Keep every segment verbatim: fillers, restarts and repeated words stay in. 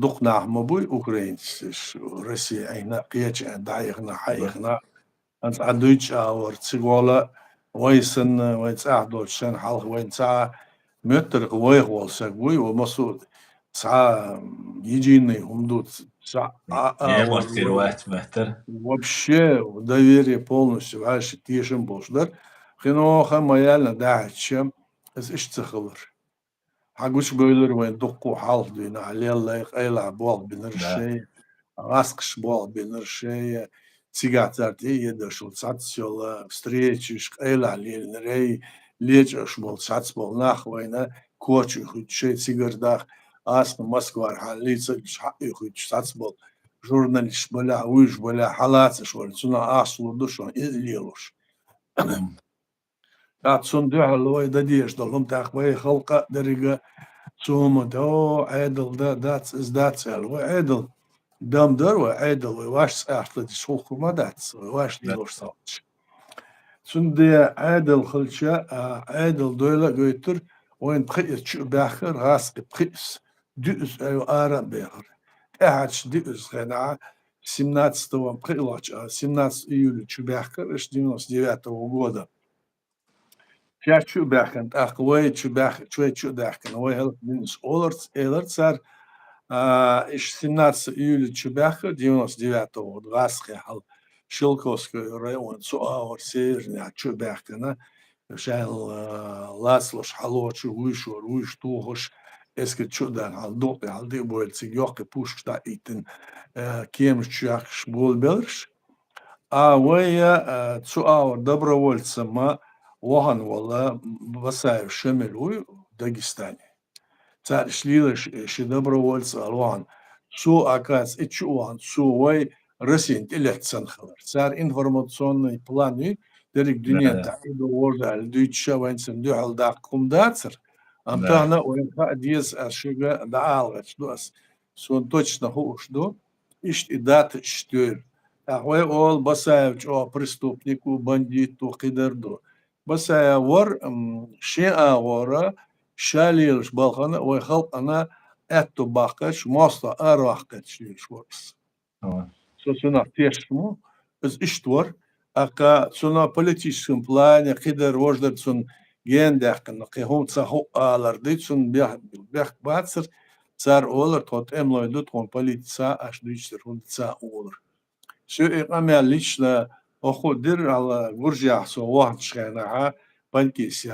дукха нах ма буй украинцаш, Россия айна, кхеча айна, дӀахьехна, хьаехна. Анц Ӏа дуйча а вар, цигола вай санна, вай цӀахь долча шен хьалха вайн цхьа моттарах вайх вола саг вуй, ва масу цхьа единый хӀума ду, цхьа а, а, Эмортир вац моттар. Вообще доверие полностью вӀаши тешам болуш дар. Хиноха ма ялна дахьача, из иштта ца хилар. Хьан гучабевлар вайн дуккху хьалха дуьйна, хьан леллай къайлахь болх бинар Да. шай, гӀаскхаш болх бинар шай, цигахь царна тӀе а едаш ву цхьацца йола встречаш, къайлахь лелинарай, лечӀаш болу цхьацца болу нах вайна коча уьхуьйту шай цигара дах, асна Москвара хьан лийца хьаъ уьхуьйтуш цхьацца болу журналисташ балехь, вуьйш балехь, хьалацаш вара, цунах ахча лур ду шуна, иза лелош. ТӀаккха цунна дуьхьал вай дан дезаш долу хӀума тӀаккха вай халкъа а деррига цу хӀума тӀе, о, Ӏедал да, дац, иза дац аьлла. Вай Ӏедал дам дара, вай Ӏедал, вай ваш цӀахь ладиш хӀуллакх ма дац, вай ваш Да. лелош салташ. Цундела Ӏедал хилча, а, Ӏедал дойла а гойтура, вайн пхиъ чу а баьхкара, гӀаскхи пхиъс, дуьзза ара а бехара. ТӀаьхьарчу дуьзза хенахь, семнадцатого пхиъ лохча, а, семнадцатого июля чу баьхкара, аш девяносто девятого года. Шаьш чу а баьхкина, тӀаккха вай чу баьх-, чу вай чу а даьхкина, вай хӀаллакдина иш олар ц-, элар цара, а, иш семнадцатого июля чу баьхкира, девяносто девятого года гӀаскхи хьал Шелковский район, цу агӀор Северный чу а баьхкина, шаьл, а, лацлуш хьалочу, вуьйш вара, вуьйш тухуш, эскар чу а дан хьал, дукъе хьал диъ бойла цига йоккхий пушкаш дӀа а иттина, а, кемаш чу яхкаш болабеларш. А вай, а, цу агӀор добровольцамма вахана вала Басаев Шамил вуй Дагестане. Цара иш лелаш, ши добровольца ала вахана. Цо, оказывается, и чу а вахана, цо вай Россин тӀелетта санна хилар. Цара информационный план ю, дерриг дуьнен Да. тӀехь и ду вожа аьлла дуьйцуша, вайн цунна дуьхьал даккха хӀума дацара. Амма Да. тахана вайн хаа деза, ас шуьга дӀаалгӀача ду ас. Суна точно хууш ду. Иштта и дата иштта йойла. ТӀаккха вай олу Басаев чӀогӀа преступник ву, бандит ву, кхидар ду. Басаев вара, м, шен агӀора, ша лелаш балхана, вай халкъана аьтту баккхарчу, мостагӀа араваккхарчу лелаш вара ас. Ага. Со цунах тешаш ву, иза иштта вара. ТӀаккха цунах политическом плане кхидар, вождар цунна гена даьккхина, кхин хӀума ца хуу алар ду, цунна бех-, бехк бацара, цара олар, тхо тӀемалой ду, тхуна политика ца, аш дуьйцуш дара, хӀунда ца олар. Соьга и къамел лично хӀокхо дира, ала Гуржехь со вахначу хенахьа, Панкисехь,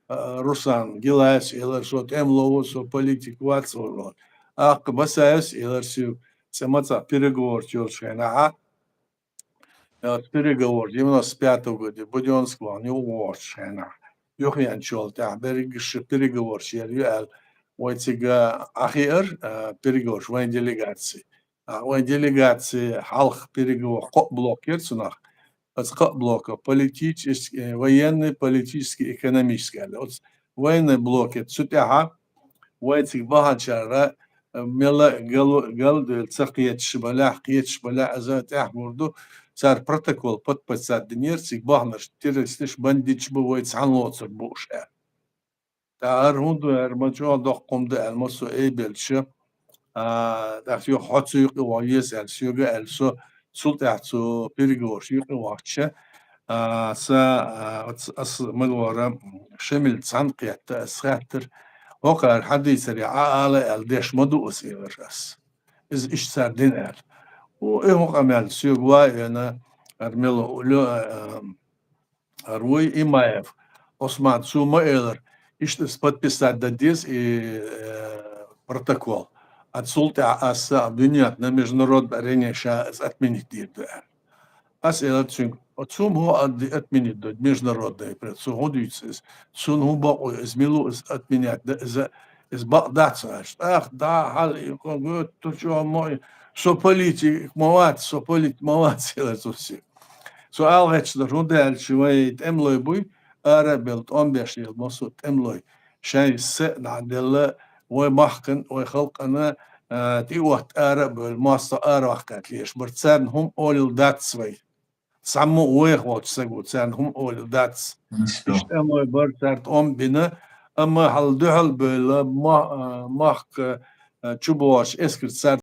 а, Руслан Гилаевс элар, со тӀемалой ву, со политик вац олар. ТӀаккха Басаевс элар соьга, цӀе мацах переговорчу йолчу хенахьа, оцу переговор девяносто пятого года Будённаск вахана юха вогӀучу хенахь, юхаеанчул тӀаьхьа берригаш переговорчу яр ю аьлла, вай цига Ӏахиар, а, переговорчу вайн делегаци. А, вайн делегаци хьалха переговор кхоъ блок яра цунах. Оцу кхоъ блока политический, э, военный, политический, экономический аьлла. Оцу военный блок яра цу тӀаьхьа вай цига баханчара, э, мела гал-, галдевлла ца кхеташ балехь, кхеташ балехь, аза тӀаьхьа гур ду, цара протокол подписать динера, цига баханарш террористаш, бандиташ бу, вай цхьаьна лоцург бууш аьлла. ТӀаккха хӀара хӀун ду, хӀара ма чӀогӀа доккха хӀума ду аьлла, массо а айбелча, а, тӀаккха юха хьо цу юкъе ваха веза аьлла, соьга аьлла, со цул тӀаьхьа цу переговорш юкъе вахча, а, са, а, ас, ас ма лора, Шамил цхьаьна кхетта, ас хаьттира, хӀокхара хьан дийцаре Ӏа ала аьлла деш ма ду ас, элира ас. Иза иштта цара дина аьлла. О, и хӀун къамел соьга вай вена, хӀара мела, лё-, а, а, ХӀара вуй Имаев Ӏусман, цо ма элира, иштта ас подписать дан деза и, э, протокол. А цул тӀаьхьа аса дуьненна, на международной арене ша иза отменить дийр ду аьлла. Ас элира цуьнга, цо ма хӀун отменить ду, международный пре-, цо хӀун дуьйцу иза? Цунна хӀун бакъо, иза мила ву иза отменять дан, иза, иза бакъ дац аьлча. ТӀаккха дӀа хьала и кхо гойтур чӀогӀа ма, со политик ма вац, со политик ма вац, элира цо соьга. Со ала гӀерташ дара, хӀунда аьлча вай тӀемалой буй, ара а белла, тӀом беш лела массо а тӀемалой. Шайн са а дӀаделла, вай махкан, вай халкъана, а, тӀеотта ара а бевлла, мостагӀа араваккхарца лелаш бара. Царна хӀума олийла дац вай. Цхьаммо а вайх волчу саго царна хӀума олийла дац. Иштта. Иштта тӀемалой бара, цара тӀом а бина, амма хьала дуьхьал а бевлла, ма-, а, махка э, чубоарз эскар цар